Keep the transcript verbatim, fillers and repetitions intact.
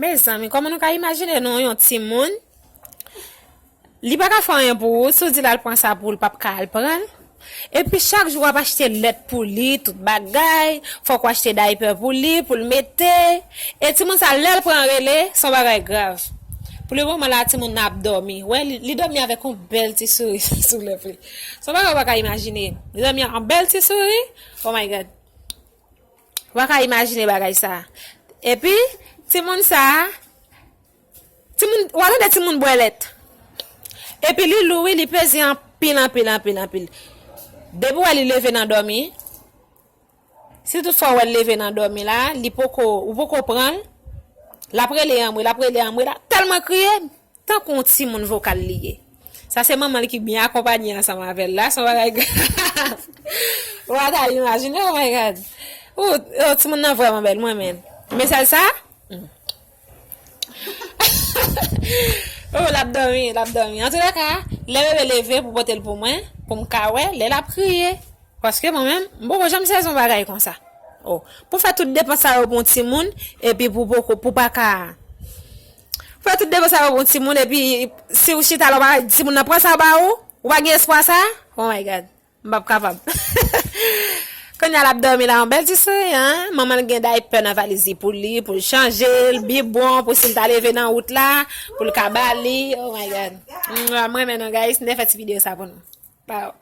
Mezanmi, kòman nou ka imajine non yon timoun? Li pa ka fè anyen pou ou, si w di l al pran sa pou ou, l p ap ka al pran l. Epi chak jou w ap achte lèt pou li, tout bagay, fòk w achte daypè pou li, pou l mete. E timoun sa, lè l pran rele, se yon bagay grav. Pou le moman la, timoun nan ap dòmi. Wè, li, li dòmi avèk yon bèl ti souri sou lèv li. Se yon bagay w pa ka imajine. Li dòmi ak yon bèl ti souri. Oh my God. Ou pa ka imajine bagay sa. Epi, timoun sa, timoun, w a tande timoun bwè lèt. Epi li lou wi, li peze anpil, anpil, anpil, anpil. Depi w wè li leve nan dòmi, si tout fwa w wè l leve nan dòmi la, li poko, ou poko pran l, l ap rele anmwe, l ap rele anmwe, l ap tèlman kriye, tankou yon timoun vokal li ye. Sa se manman li ki byen akonpanye ansanm avè l la, se yon bagay grav. Ou pa ta imajine, oh my God. Ou, oh, timoun nan vrèman bèl, mwen menm. Mesaj sa? Hmm. Oh, l ap dòmi, l ap dòmi. Antoulèka, lè bebe leve pou pote l pou mwen, pou m ka wè, lè l ap kriye. Paske mwen menm, m poko janm sezi yon bagay konsa. Oh, pou fè tout depans sa yo pou yon timoun, epi pou poko, pou pa ka. Fè tout depans sa yo pou yon timoun, epi si w chita la, w pa di timoun nan pran sa ba ou, ou pa gen espwa sa? Oh my God. M p ap kapab. Kounye a l ap dòmi la, yon bèl ti souri, hein? Manman l gen daypè nan valiz li pou li, pou l chanje l, bibwon, pou si l ta leve nan wout la, pou l ka ba li. Oh my God. Mwa, m renmen nou, guys. M te fè ti videyo sa pou nou. Bye.